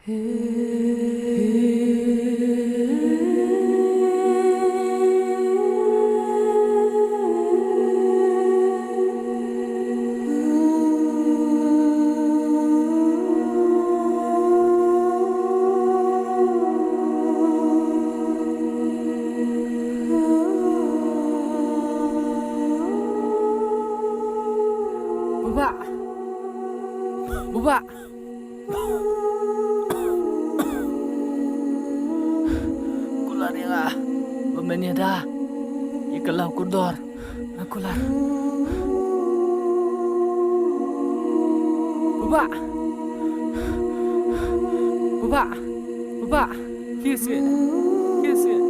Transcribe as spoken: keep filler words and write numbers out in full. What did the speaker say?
Baba! Baba! Kular ïa nga ba men ïada ïa ka law kordor. Nga kular. Baba! Baba! Baba! Kiss it. Kiss it.